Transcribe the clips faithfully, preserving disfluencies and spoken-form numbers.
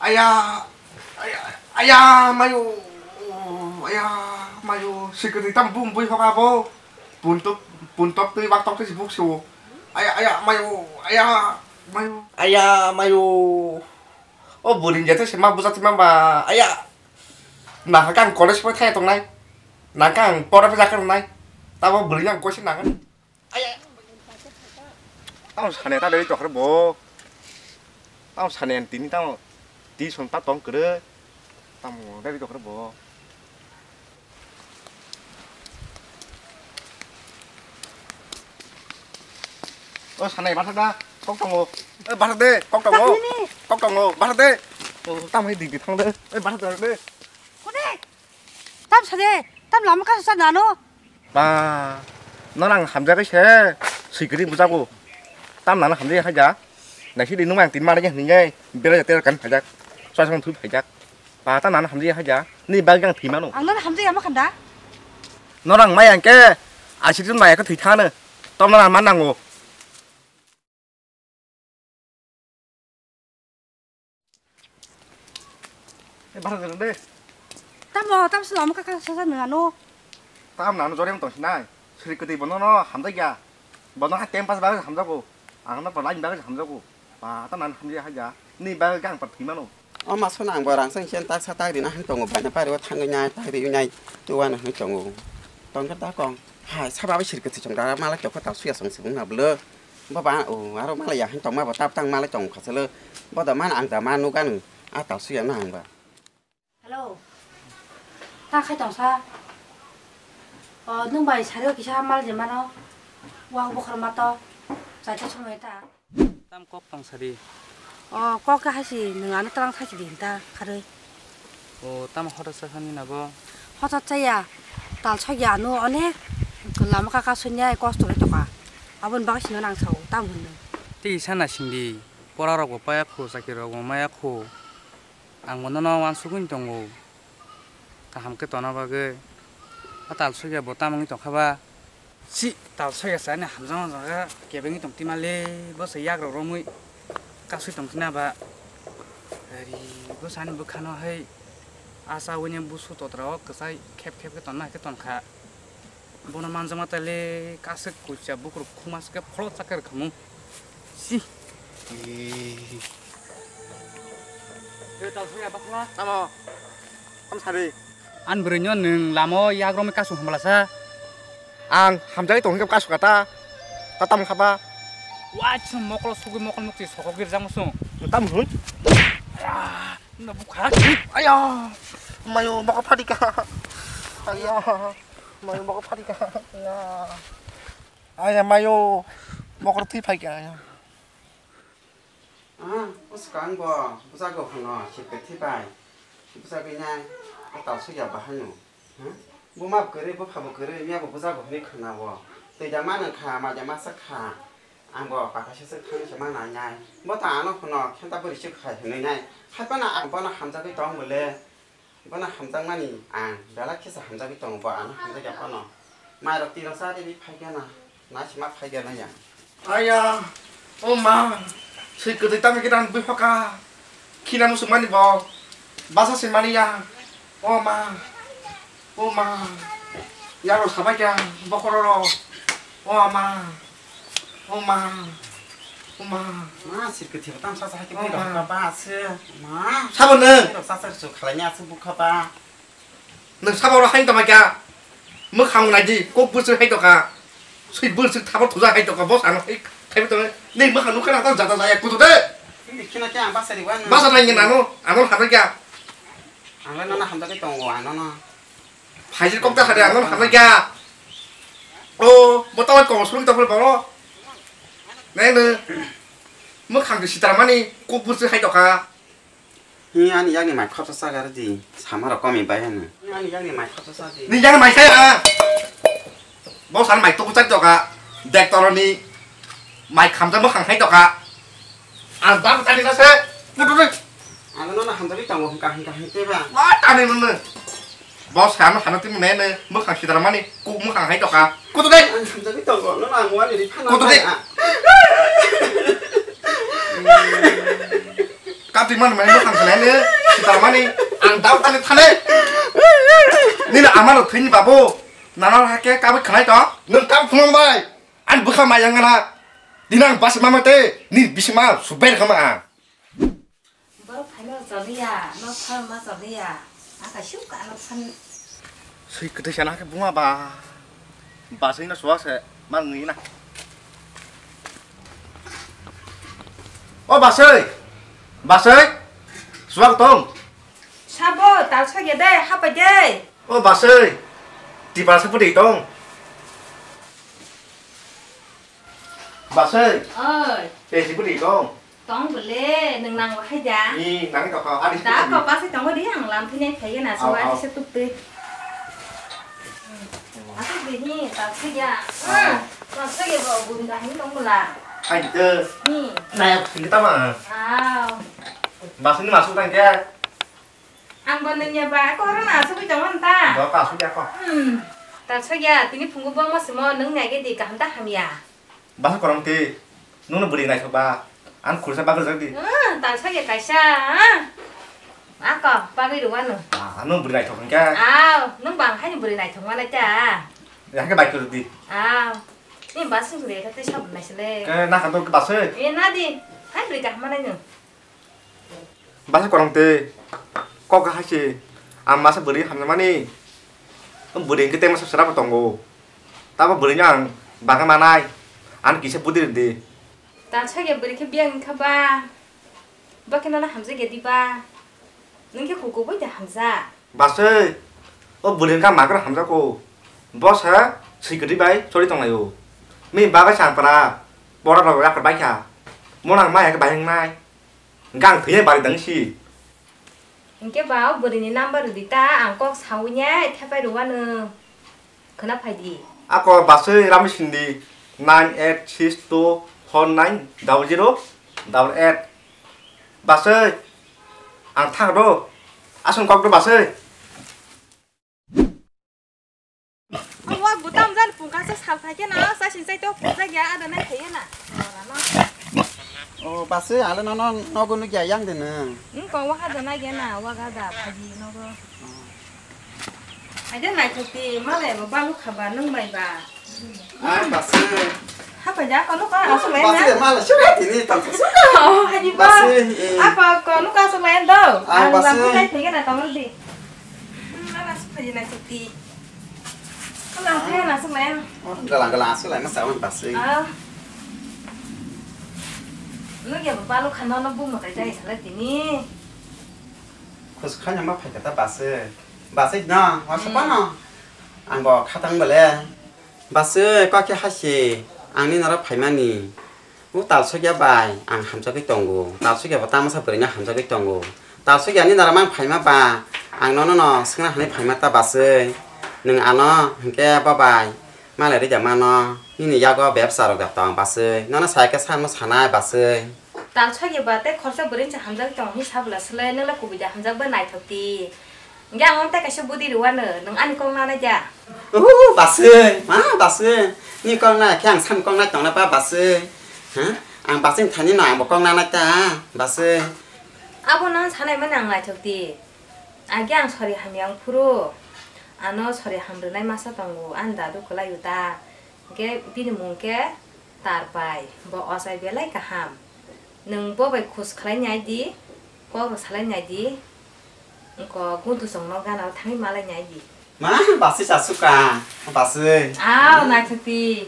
Aya, aya, aya, mayo, aya, mayo, sikri tam bum bui hoka bo, puntok, puntok twi bak tok twi buk siwo. Aya, aya, mayo, aya, mayo, aya, mayo. O buring jete se ma buja twi mamba, aya. Na hakang college pore thaya tongnai, na kang pore pore jakar nai, tabo buring ang koise nangan. Tamo sane ta dei tokhre bo. Tamo sane tini tamo ti son ta tong kre. Tamo dei tokhre bo. O sane basa da kok tongo. E basa de kok tongo. Kok tongo basa de. O tamo di di thang de. E basa de. Kone? Tam sade, tam lama kasu sa nano. Ba, no nang hamjagwi se, sikiri bujago. Tam nano hamjagwi haja. Naisi di nung ang tin mara hinjai, bela jate kan hajak. Soi song thui hajak. Ba, tam nano hamjagwi haja. Ni bag yang thimano. Ang nano hamjagwi ama khanda. No nang mai ang ke, asiri mai ka thwi thano. Tom nano man nango. Eh, bahar jalan deh. Tamo, tam sila mo kaka sasa nang ano. Tam nang jore tong sinai. Sri kati bono no hamjak ya. Bono ha tempas bagai hamjago. Ang no pala bagai hamjago. Ba, tam nang hamjak haja. Ni bagai gang pat thimano. O maso nang bo rang sang sen tak sa tak di na hang tongo bai na pari o thang nai tak di nai. Tu wa na hang tongo. Tong ka ta kong. Hai, saba bai sri kati chong da mala kyok ta suya song sibung na blo. Bo ba, o, aro malai ya, hing tongma bo tap tang malai tong kha sele. Bo da man ang da man nuga nung, a ta suya na ang ba. Hello. Ta khai tong sa. O, nung bai sari o kisa mal je mano. Wang bokhor ma to. Chai to somoi ta. Tam kok tong sari. O, kok ka hasi nung ano tarang thasi din ta kharoi. O, tamo hotot sa sani na bo? Hotot chaya, tal sokya ano onek lama kaka sunya kosto bai toka. Aboni bagwi sino nang sao, tamo hwnwi. Tei sana singdi, pora rok bo paya khu, chakri rok bo maya khu. Ang bo nono wansugwi tongo. Kaham khe tona bagwi. A tal sokya bo tamo wngwi tongkha ba? Si, tal soya sa ani hamjak manjak kebengwi tong twi male, bo se yak rok romwi kasui tong twi na ba. Ari, bo sani bwkhano hai asa wini busu totra o kwchai khep khep khe tonma hai khe tonkha. Bono manjakma tale kasuk kucha bukruk khuma se khe pholok chakhe rwkhamu. Si. Ee. Tamo. Tam sari. An bwrwino nwng lama o yak romwi kasung hamlasa. Ang hamjagwi tong hwnkhe kasung kha ta. Ta tam kha ba? Waisa mokol sugwi mokol nukti sokok girjak muchung. Tam hwn? Ah, no bukha. Aya. Mayo mokol phadi ka. Aya. Mayo mokol phadi ka. Aya. Aya mayo mokol thwi phai ka. Aya. Ah, bwswkang bo bwsakgo phano sirkhe thibai. Bwsagwi nai, o tal sokya bahaino. Hmm? Buma bo kwrwi, bupha bo kwrwi, miya bo bwsakgo hwnwi khwna-o. Twi da ma nang kha, mai da ma sak kha. Ang bo pakaisa swk thangwi se ma nai nai. Bo ta ano phano khenta bwrwi swk khai hwnwi nai. Hai phano ang bono hamjagwi tong bole. Bono hamjakmani ang belai khesa hamjagwi tongo, bo ano hamjakya phano. Mairok tiro cha rwi phaikha na, naisima phaikha na ya. Aya, o ma, swi kwtwi tamo khe rang bui phoka. Khina muchungmani bo, basa se mani ya. O ma, o ma, yarok sabaikha bokhorok. O ma. O ma. O ma. Ma, sirkhe thiba tang sa sa hai khe. O ma. Ba se. Ma. Sabo nwng? Sa sa su khalai nya su bukha ba. Nwng sabo ro hai tongma kya? Mwkhang nai di, kok bwswk hai tongkha. Swi bwswk thabo thuja hai tongkha, bo sano hai khai tong. Ni mwkhang nukha na ta jata jaya kutu de. Ni khina kya ang basa ri wan. Basa nai ni nano, ano hata kya? Ang lai nana hamjagwi tongo, ano na. Phaijir kok ta hade, ano hata kya? O, bo tawai kok sung ta phul boro. Nai no. Mwkhang de sitara mani kok bwswk hai tongkha. Ni ani yakni mai khopsa chagar di, sama rok komi bai hano. Ni ani yakni mai khopsa cha di. Ni yakni mai kaya. Bo san mai tuku chak toka. Dek toroni mai khamja mwkhang hai toka. Ang dam tani na se. Kutu de. Ano no na hamjagwi tongo hingka hingka hingke ba. Wa tani no. Bo sano hano tini nene mwkhang sitara mani kuk mwkhang hai toka. Kutu de. Ang hamjagwi tongo, no na ang wani ri phano. Kutu de. Kapri man mani bwkhang khwlai ni, sitar mani, ang dao tani thani. Nini ama rok thwini babu, nana hake kabwi khwnai to. Nwng kap khwnang bai, ani bwkha maya ngana. Dini ang bus mama te, ni bisima suber khama. Borok phaino choliya, nok phalma choliya. Aka suk ano phan. Sui kwtwi sana khe buma ba. Basui no suwa se, ma ngi na. O basui. Basui. Suwa tong. Sabo, tal sage de, hapai de. O basui. Tipa se pudi tong. Basui. Oi. Te si pudi tong. Tong bole, nwng nang bahai da. Ni nang tokha, ani da sukha ko di. Pasi tongo di, ang lam thini phai na, so, au, ani au. Se tuk twi. Asuk di ni, tak se ya. Au. Ah, tak se ya, bo, bun da ni tong bula. Ai, de. Ni. Na, ya, sini tama. Au. Basui ni masuk tang kya? Ang bo nwng ya ba, ko oro na asugwi tongo nta. Bo ka asuk ya ko. Hmm. Tak se ya, tini phungu bo mo simo, nwng nai ge di, kaham da hamya. Basa korong ti, nungno bwrwi naithok ba, ang khursa bagwi jak di. Hmm, talsa ya kaisa, ah. Ako, bagwi rwano. Ah, nung bwrwi naithok hwnkhe? Aw, nung bang haini bwrwi naithok manai ta. Ya, hwnkhe bai kwrw di. Aw, ni bas wng rwkhe tei sabo naisile. Ke nakha to bas oi? E, na di, hai bwrwi kaham manai nung. Basa korong twi kok hai se ang masa bwrwi hamjakmani. Bwrwi hwnkhe tei masa swrapbo tongo. Tamo bwrwino ang bagwi manai, ano kisa budi rwdi. Talsa khe bwrwi khe biyang wngkha ba? Bo khe nono hamjakya diba? Nwng khe kukubai da hamjak. Baswi, o bwrwi wngkha magra hamjago. Bo sa swi kwtwi bai choli tonglaio. Bini bagwi se ang pura borok rok yaphar baikha. Mono ang maya khe bai wngnai. Hwnkhe ang thwinai bari dang si. Hwnkhe ba o bwrwini number rwdi ta, ang kok saui ne thepai rwano. Khwna phai di. Ako baswi ramwi sindi nine eight six two four nine double zero double eight. Baswi ang thang do. Aswng kok do baswi. Ang wak butam jan pungkasa sal phai khe na, sa sing sai to pungsa gya ada nai phai na. O, baswi, ale nono nogo nugya yang de nung. Ang kong wak ada nai gya na, wak ada phaji nogo. Aide naithok di, malai bo balu khaba nung bai ba. Ah, baswi. Hapa ja kono ka asuk lai na. Baswi, malai suka tini tang suka. Oh, haji ba. Baswi, eh. Apa kono ka asuk lai do? Ah, ang baswi. Lampu nai thege na tong di. Hmm, ala asuk haji naithok di. Kalang thaya na asuk lai. Oh, galang galang asuk lai ma sawan baswi. Ah. Nugya bo balu khano no bung makai jai sala tini. Khus khanya ma phaikha ta baswi. Baswi no, wa sapa no? Ang bo khatang bole. Baswi, kok khe hasi, ang ni norok phaimani. O talsokya bai, ang hamjagwi tongo. Talsokya bo tamasa bwrwino hamjagwi tongo. Talsokya ni norok mang phaima ba, ang nono no swngna hani phaima ta baswi. Nwng ano hwnkhe bo bai, malai rwja mano. Nini yago bebsa rok da tong baswi. Nono sai khe samo sanai baswi. Talsokya ba tei khorsa bwrwini se hamjagwi tong hinwi sabwla swlai, nwng le kubui da hamjak bai naithok di. Hwnkhe ang tei kaisa budi rwano, nwng ani kok nanai da? Uhu, baswi, ma baswi. Ni kok nai khe ang sani kok nai tongna ba baswi. Ha? Ang baswi thani no ang bo kok nanai ta, baswi. Abo nang sanai mani ang naithok di. Age ang sori hamya wng phuru. Ano sori hamrwnai masa tongo, ani dadu kwlai o ta. Hwnkhe bini mung khe Tarpai, bo ochai belai kaham. Nwng bo bai khus khlai nai di, kok rw salai nai di. Wngkok guntu chwng nok gana o thangwi malai nai di. Ma, baswi chasuka, baswi. Aw, naithok di.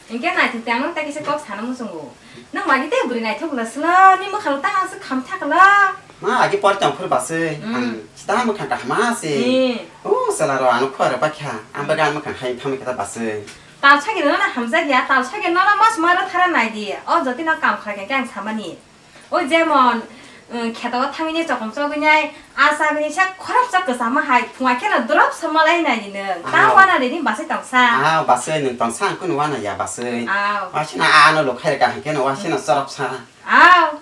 Hwnkhe naithok di, ang nwng tei kisa kok sana muchungo. Nwng magi tei bwrwi naithok wngla swla, ni mwkhang tang aswk kham thakla. Ma, agi por tong phuru baswi. Mm. Ang sita mwkhang kaham se. Ni. O, sala ro ano khua ro bakha. Ang bagan mwkhang hai thamwi kata baswi. Talsa gini no hamjak ya, talsa gini no mas maro thara nai di. O jati no kam khlai khe ang samani. O jemon, um, kheto o thangwi ni chokom chogwi nai, asa bini sak khorap chak kwchama hai, phunga kheno drop sa malai nai di nwng. Ta Ah. Wana de ni baswi tongsa. Ah, baswi nwng tongsa ang kunu wana ya baswi. Aw. Wasina ano lo khairka hwnkhe no wasina chorap sa. Aw.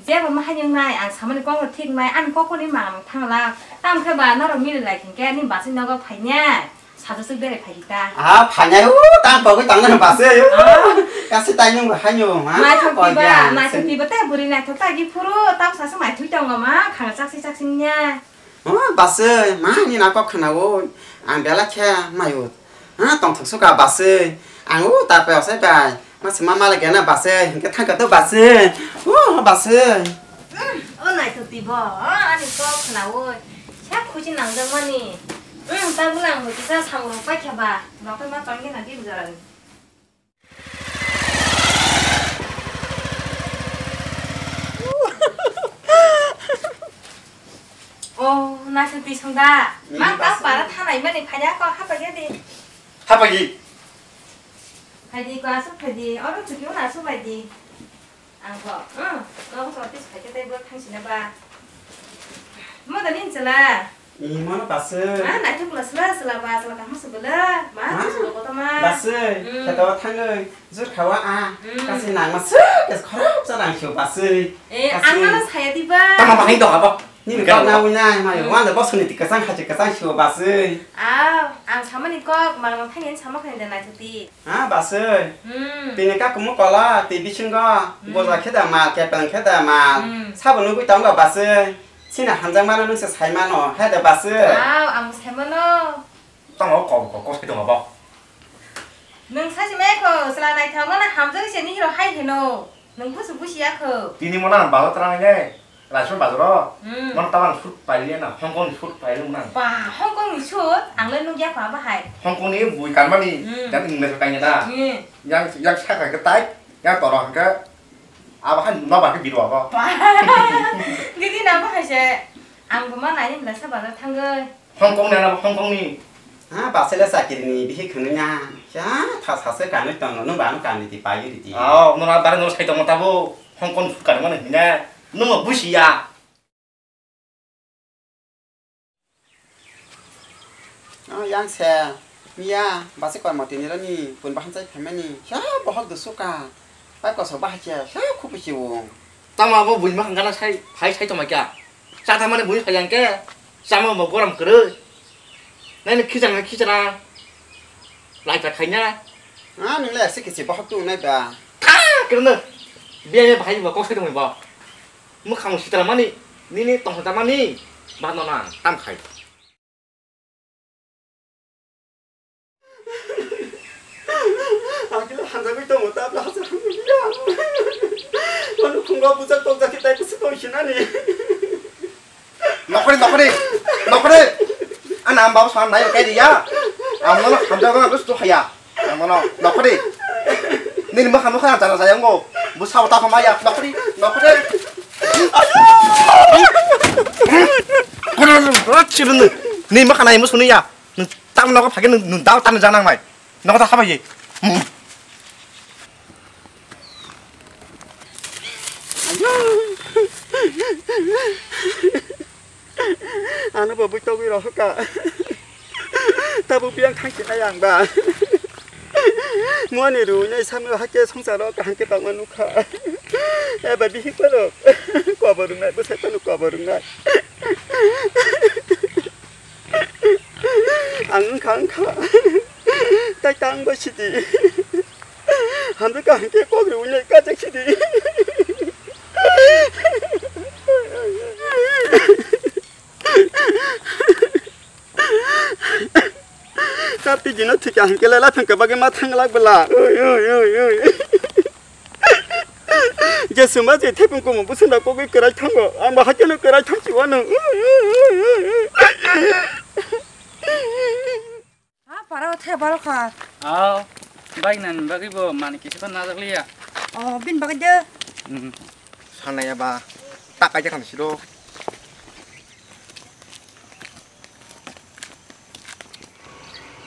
Jeba ma haino nai, ang samani kok no thik nai, ani kok ni mang thangla. Tamo khe ba norok mili lai khe ni baswi nogo phai nai. Sajaswk berai phai ta. Ah, phainai o, tang pagwi tang nang base o. Ah. Kasi tai nung hai nung, ha? Naithok koi tiba, ya, naithok sen- tiba, tei bwrwi naithok ta gi phuru, tam sasa maithok tongo ma, khana chaksi chaksi nya. Oh, base, ma ni na kok khana o, ang bela khe mayo. Ha, tongthok suka base. Ang o ta pe osai bai. Masi mama lagi na base, hingke thangka to base. Oh, base. Hmm, o naithok tibo, o ani kok khnaui. Sa khuchi nangjak mani. Hmm, ta bulang bo kisa samung paikha ba. Nokhe ma tongkhe na di bujal. Oh, naithok ti song da. Hmm, ma ta base. Para thanai mani phaya ko hapagya di. Hapagi. Phaidi ko aswk phaidi, oro chuki uno aswk phaidi. Ang bo, hmm, nogo soro tis phaikhe tei bo thangsina ba. Moda ni chwla. Ni mono base. Ah, naithok bwla chwla chwla ba, chwla kaham se bwla. Ma, ha? Chwla koto ma. Base, hmm. Kheto thangwi, jur khawa a. Hmm. Kasi nangma se, kes khorap sa nang sio base. Eh, kasi ang ano saya di ba. Tama bahai do abo. Nini kok na wina, mayo, hmm. Wanda bosoni ti kasang hachi kasang sio base. Ah, ang samani kok, malam thangin sama khani da naithok ti. Ha, basoi. Hmm. Tini kakumu kola, tei bisingo, hmm. Boja khe da mal, kepeng khe da mal. Hmm. Sabo nugui tongo basoi. Sina hamjakmano nwngse saimano, hai da basoi. Wow, ang saimano. Tamo kok, kok, kok sai tongo bo. Nwng sachi mai kho, chwla naithok mano hamjak se ni hiro hai hino. Nwng busu busi ya kho. Tini mona balo tra ngai. Laisma bazaro, hmm. Mano tabang suit paile na, Hong Kong ni suit paile mano. Ba, Hong Kong ni suit, ang le nugya kho abo hai. Hong Kong ni bui kanmani, hmm. Jani English kaina da. Hmm. Yang, yang saka ke tai, yang toro hangke, abo hai no ba ke biru abo. Ba, gidi na abo hai se, ang bo ma nai ni bwla sa bazar thangoi. Hong Kong ni ano, Hong Kong ni. Ha, basele sakiri ni bihi khunu nya. Ya, tha sase kanwi tongo, nung ba no kanwi ti payu di ti. Oh, nora bare nora sai tongo tabo. Hong Kong ni suit kanmani hina. Nung busi ya. Ah, yang se, miya, basi kormo tini rani, pun bahan sai phaimani, ya, bohok dusu ka, pai kosok bahai khe, ya, khupu chiwo. Tamo abo buini bahan gana sai, phai sai tongma kya? Cha thamani buini phai yang khe, chama bo gorom kwrwi. Nai ni khichang ni khichara, lai ta khaina. Ah, nung le ase kichi bohok tu nai ba. Tha, kwrwno. Biya ya bahai bo kok sai tongma bo. Mwkhang sitra mani, nini tongthok mani, bano na tam khai. Ang kila hanjagwi tongo, ta bla hasa hanjagwi ya. Manu khungo bujak tokjak khe tai kusi tong sinani. Nokori, nokori, nokori. Ana am babu san nai kai ya. Am no hanjagwi bus tu haya. Ang bono nokori. Nini mwkhang nukha jara jaya wngo. Bwsao ta khamaya nokori, nokori. Nini mwkhang nai musuni ya. Nwng tam nogo phage nwng, nwng dao tani janang mai. Nogo ta khabai. Ano bo bui togwi rohorka. Tabuk biyang thangsinai ang ba. Muani rui nai samno hake songsaro kaham khe tongma nukha. Eba bihik paro. Kobo rwngnai, bwsai phano kobo rwngnai. Ang wngkha, wngkha. Tai tang bai sidi. Hamjwk kaham khe kok rwui nai kajak sidi. Kapti jino thika hingke lela phengke bagwi ma thanglak bela. Ui, ui, ui, ui. Je sumba je thepung kumu busunda kogwi kwrai thango. Ang bo hakeno kwrai thangsi wano. Ui, ui, ui, ui, ui. Ha, para o the baro kha. Aw, bike nani bagwi bo mani kisa ko najak liya. Oh, bin bagwi de. Hmm. Sanaya ba, tak aja kan siro.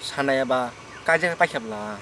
Sanaya ba, kaja paikha bla.